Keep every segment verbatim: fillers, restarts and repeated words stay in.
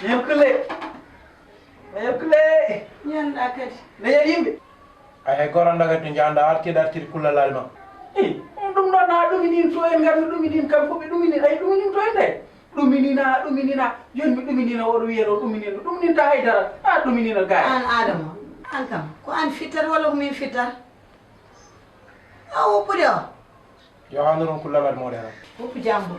Yokkulee. Yokkulee. Ñanɗa kadi. Ne yeɗ yimɓe. Ay, hay gooto anndaa kadi to njahanɗaa, artiiɗo artiiɗo kullalaali ma. I, ɗum ɗoon na ɗuminii to en ngarmi ɗuminii kam ko ɓe ɗuminii, ay ɗuminii to en de. Ɗuminina, ɗuminina, jooni mi ɗuminina oɗo wiya ɗo ɗuminina, ɗumininta haydara, a ɗuminina gaay. Aan Aadama, aan kam, ko aan fittat walla ko min fittat? A woppude o? Yo hanndu ɗum kullal ad moɗe tan. Woppu jambo.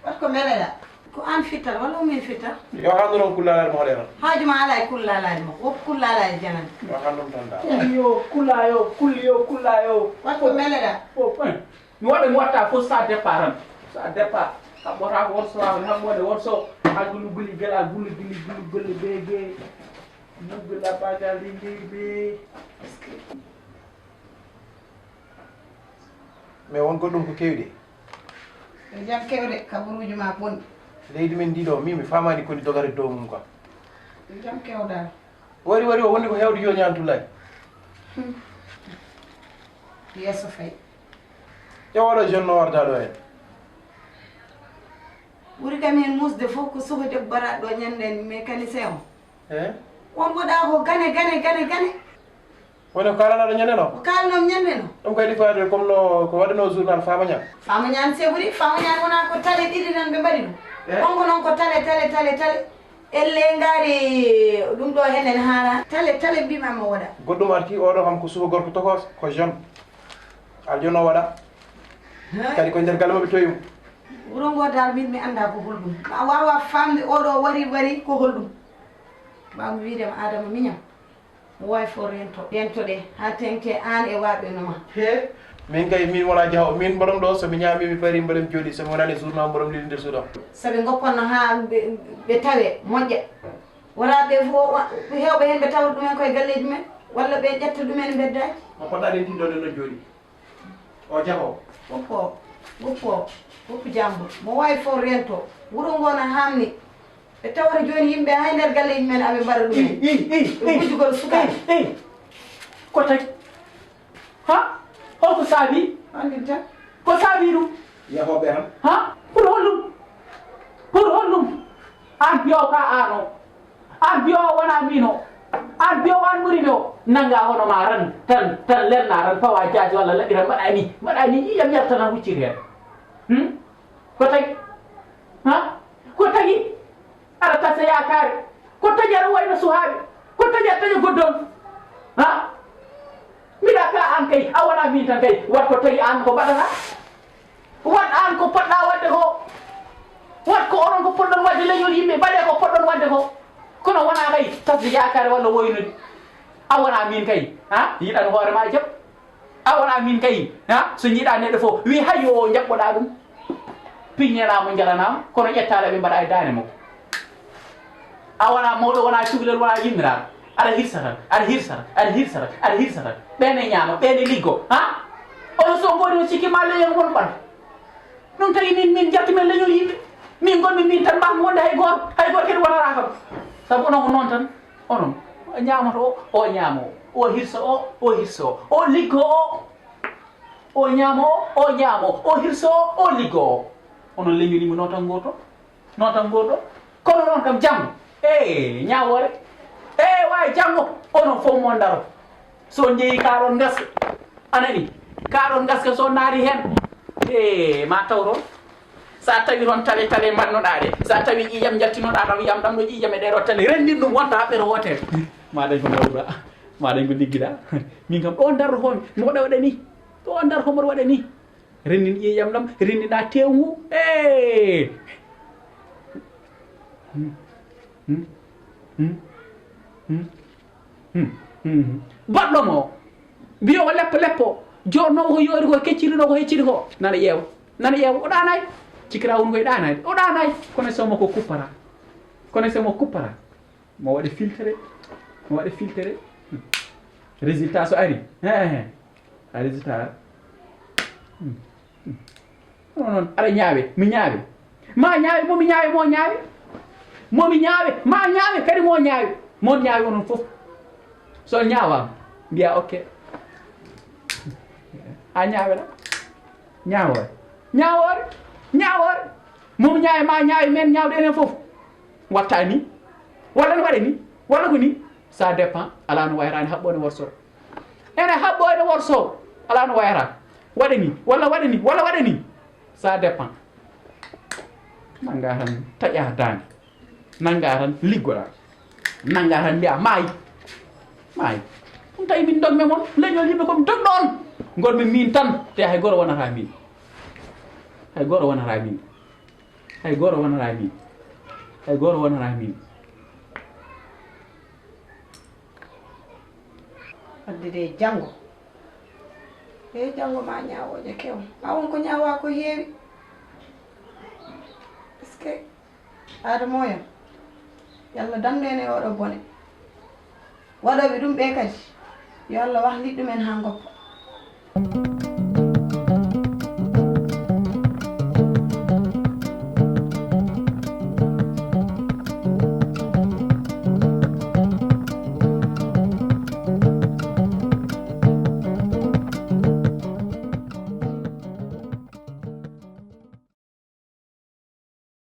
Wat ko meleɗa. Ko aan fittat walla ko min fittat? Yo hanndu ɗum kullal ad moɗe tan. Haaju ma alaa e kullalaade mo. Woppu kullalaade janan. Yo hanndu ɗum tan dal. Yo kulla yo, kulli yo, kulla yo. Wat ko meleɗa. O, eh. Mi waɗa mi watta fof ça départ tan. Ça départ. Haɓɓotaako won so waawi haɓɓoode won so. A gulu guli gela gulu gili gulu guli be be. Gulu gula bagal ringir be. Mais won goɗɗum ko kewi de. Yo jam kewde kabaruuji ma bonɗi. Leydi men ndi ɗo, min mi faamaani koni dogare dow mum quoi. Yo jam kewdal. Wari wari o woni ko heewde jooni Antullaay. Hmm. Yeeso fay. Ƴeew oɗo jeune no warda ɗo en. Ɓuri kam heen muusde fof ko suka debbo baraɗo ɗo ñande mécanicien o. Eh? On mboɗa ko gane, gane, gane, gane. Woni ko kaalanaɗo ñande no? Ko kaalanoo ñande no? Ɗum kay ɗi faade comme no ko waɗanoo journal Fama Ñaan. Fama Ñaan seburi, Fama Ñaan wona ko tale ɗiɗi tan ɓe mbaɗi ɗum. Eh? Kanko noon ko tale, tale, tale, tale. Elle ngaari ɗum ɗo heen en haala. Tale, tale mbima mo waɗa. Goɗɗum arti, oɗo kam ko suka gorko tokos, ko jeune. Aljono waɗa. Hey. Kadi ko nder galle maɓɓe towi mo. Wuro ngo dal min mi annda ko holɗum. A wawa famde oɗo wari wari ko holɗum. Mbawmi wiide ma Adama miñam. Mo wawi fof rento. Rentoɗe ha tengte an e waɓe no ma. He, min kay min wona jaho. Min mboɗom ɗo, so mi ñaami mi fari mboɗom jooɗi. So mi wonani journal mboɗom lili nder suuɗam. Saɓe goppanno ha ɓe, ɓe tawe moƴƴa. Wona ɓe fof, wa-, hewɓe hen ɓe tawata ɗumen koye galleji men, walla ɓe ƴetta ɗumen e mbeddaaji. Mo poɗɗa ɗen tinɗo nden no jooɗi. O jaho. Woppo, woppo, woppo jambo. Mo wawi fof rento. Wuro ngo na hamni. Ɓe tawata joni yimɓe hay nder galleji men aɓe mbaɗa ɗum. I, i, i, Ɓe i, gujjugol sukaaɓe. I, i. Ko tagi? Ha? Holko saabi? Anndin tan. Ko saabi ɗum? Yahooɓe tan. Ha? Pour holɗum? Pour holɗum? An biyowo ka an o. An biyowo wona min o. An biyowo an ɓuri mi o. Nannga hono ma tan, tan, tan lelna tan fawa jaasi walla laɓi tan mbaɗa ni. Mbaɗa ni ƴiiƴam yalta tan hucciti hen. Hmm? Ko tagi? Ha? Ko tagi? Aɗa tasa yaakaare. Ko tagi aɗa wayno suhaaɓe. Ko tagi aɗa taƴa goddol. Ha? Mbiɗa ka an kay, a wona min tan kay. Wat ko tagi an ko mbaɗata. Wat an ko poɗɗa wadde ko. Wat ko onon ko poɗɗon wadde leñol yimɓe. Mbaɗe ko poɗɗon wadde ko. Kono wona kay tasde yaakaare walla woynude. A wona min kay. Ha? Yiɗan hoore ma jam. A wona min kay, ha? So jiiɗa neɗɗo fof, wi hayyo o jaɓɓoɗa ɗum. Piññeɗa mo, njalanama, kono ƴetta laɓi mbaɗa e dande makko. A wona mawɗo, wona cukalel, wona yimmiraaɗo. Aɗa hirsa tan, aɗa hirsa tan, aɗa hirsa tan, aɗa hirsa tan. Ɓen e ñaama, ɓen e liggo, ha? Onon so ngoodi on sikki ma leñol mon ɓan. Ɗum tagi min, min jatti men leñol yimɓe. Min gonmi min tan mbasmi wonde hay gooto, hay gooto kadi wonata kam. Sabu onon ko noon tan. Onon, o ñaamata o, o ñaama o, o hirsa o, o hirsa o, o liggo o, o ñaama o, o ñaama o, o hirsa o, o liggo o. Onon leñol yimɓe noon tan gooto, noon tan gooto. Kono noon kam janngo, e ñaawoore, e waawi janngo, onon fof mo ndaro. So on njehi kaaɗon ngaska, a nani, kaaɗon ngaska so on naati heen, e ma taw toon. So a tawi toon tale tale mbaɗnoɗaa ɗe, so a tawi ƴiiƴam njaltinoɗaa taw, yiyam ɗam ɗo ƴiiƴam e ɗee ɗo tale, renndin ɗum wonta haa ɓeto wootere. Ma dañ ko mawɗa, ma dañ ko liggiɗa. Min kam ɗo ndarto homi, mi waɗa waɗa ni. Ɗo ndarto mboɗo waɗa ni. Renndin ƴiiƴam ɗam, renndina teewu ngu. E. Hmm. Hmm. Hmm. Hmm. Hmm. Hmm. Baɗɗo mo, biyowo leppo leppo, joɗnowo ko yoori ko, kecciri ɗo ko hecciri ko, nana ƴeewa, nana ƴeewa, o ɗaanaay. Cikkira won koye ɗaanaade, o ɗaanaay. Connexion makko kuppata, connexion makko kuppata. Mo waɗe filtré, mo waɗe filtré. Hmm. Résultat so ari, he, he, he. A résultat. Hmm. Hmm. Kono noon, aɗa ñaawe, mi ñaawe. Ma ñaawe, mo mi ñaawe, mo ñaawe. Mo mi ñaawe, ma ñaawe, kadi mo ñaawe. Mon ñaawe onon fof. So on ñaawaama, mbiya ok. A ñaaweɗa. Ñaawoore. Ñaawoore. Ñaawoore. Mo mi ñaawe, ma ñaawe, men ñaawde enen fof. Watta ni. Walla no waɗe ni? Walla ko ni? Ça dépend. Alaa no wayata, ene haɓɓoo, ene worsoo. Ene haɓɓoo, ene worsoo. Alaa no wayata. Waɗe ni, walla waɗe ni, walla waɗe ni. Ça dépend. Nanngaa tan taƴaa daande. Nanngaa tan liggoɗaa. Nanngaa tan mbiyaa maayi. Maayi. Ɗum tawi min ndogme mon. Leñol yimɓe ko mi dogɗo on. Ngonmi miin tan. Te hay gooto wonata miin. Hay gooto wonata miin. Hay gooto wonata miin. Hay gooto wonata miin. Wadde de janngo. E janngo ma ñaawooje kew. Ma won ko ñaawaa ko heewi. Est-ce que Adama oya? Yo Allah danndu en e oɗo bone. Waɗooɓe ɗum ɓe kadi, yo Allah wahlit ɗumen haa ngoppa.